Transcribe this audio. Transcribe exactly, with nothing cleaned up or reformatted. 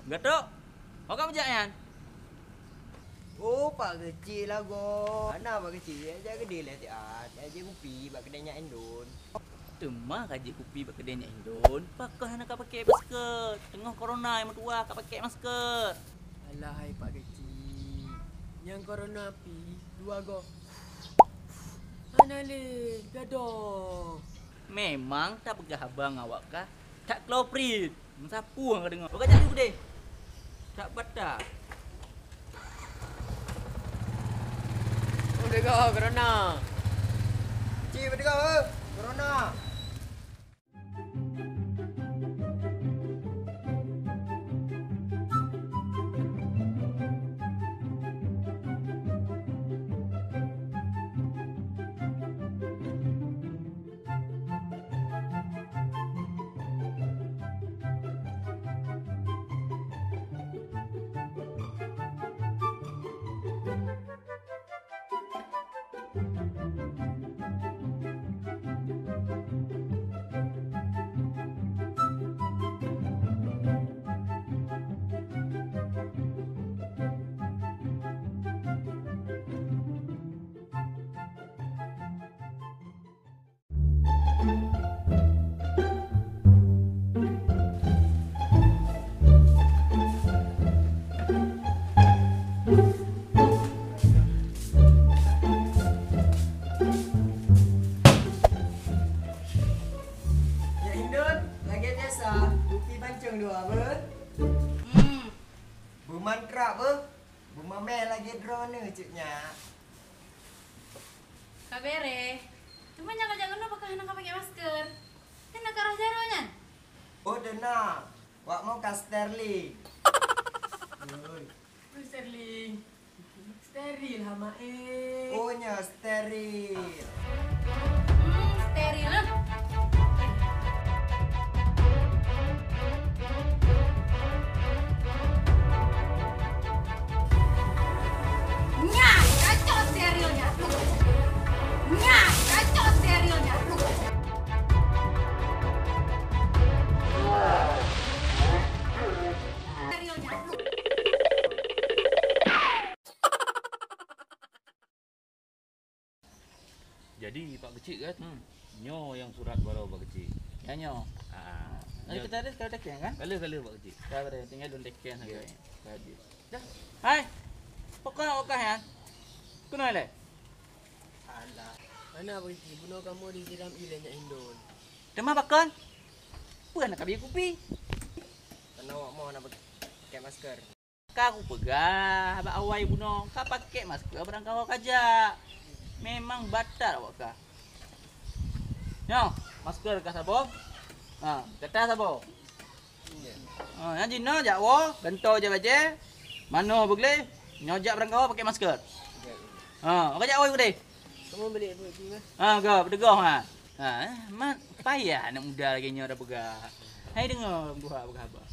Gatok, ho ka beujak nyan? Oh, Pak Keuchik lagoe. Hana, Pak Keuchik, jak keudè lé siat. Jak jép kupi bak keudè nyak Indon. Teuma ka jép kupi bak keudè nyak Indon, pakon hana ka pakai masker? Teungoh corona nyang meutuwah ka pakai masker. Alah hai Pak Keuchik, nyang corona pih dua goe. Hana lé, gadôh. Memang tapeugah haba ngon awak kah, that kloe prit. Meusapeue ka deungoe. Ho ka jak keudè. That bata. Oh, teuga corona. Ci, teuga, eh, corona. Ya Indon, lagèe biasa, kupi pancong dua beuh. Hmm. Beumantra beuh, beumamèh lagèe droeneuh cit nyak. Ka bèrèh. Teuma nyang ka jak keunoe pakon hana ka pakai masker? Kan na ka rhah jaroe nyan? Oh, teunang. Wak mo ka Sterling. Oi. Sterling. Steril hama eh. Oh, nyo steril. Hmm, steril lah. Nyan, cocok sterilnya. Nyan, cocok sterilnya. Sterilnya. Jadi, Pak Keuchik kan? Hmm. Nyoe nyang surat baroe, Pak Keuchik. Ya, nyoe. Ah, ah. Nanti nyoe. Kita ada sekali tekan kan? Kali-kali, Pak Keuchik. Sekali, tinggal dun tekan saja. Ya. Tadi. Dah. Hai. Pokok okah ya. Kenal le? Alah. Mana Pak Keuchik? Bunoe kamoe disiram ie lé nyak Indon. Teuma pakon? Peue na ka bie kupi? Karena awak mau nak pakai masker. Ka kupeugah bak awai bunoe, ka pakai masker barang kawa kajak. Memang batat awak ka. Nyoe, masker ka saboh. Ha, gata saboh. Ha, nyang jinoe jak woe, gantoe jak bajée, manoe beugleh, nyoe jak barang kawa pakai masker. Ha, maka jak woe udeh. Kamu beli apa tu, Mas? Ha, ga, beudeugoh ha. Ha, eh, mat payah aneuk muda lagée nyoe tapeugah. Hai deungoe buha peugah haba.